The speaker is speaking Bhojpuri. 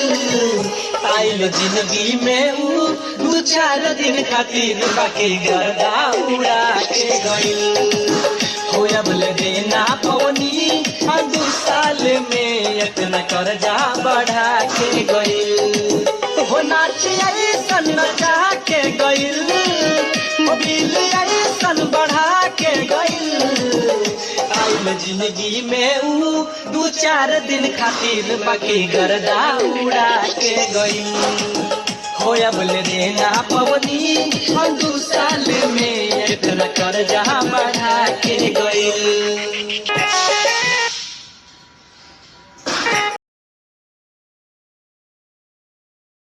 आइल जिंदगी में ऊ दू चार दिन खातिर बाकी गर्दा उड़ा के गइल। हो अब ले देना पवनी आ 2 साल में इतना कर्जा बढ़ा के गइल। हो नाच ऐसन नचा के गइल, बिल ऐसन बढ़ा के गइल। आइल जिंदगी में ऊ 2-4 दिन खातिर बाकी गर्दा उड़ा के गइल। हो अब ले देना पवनी हम 2 साल में इतना कर्जा बढ़ा के गइल।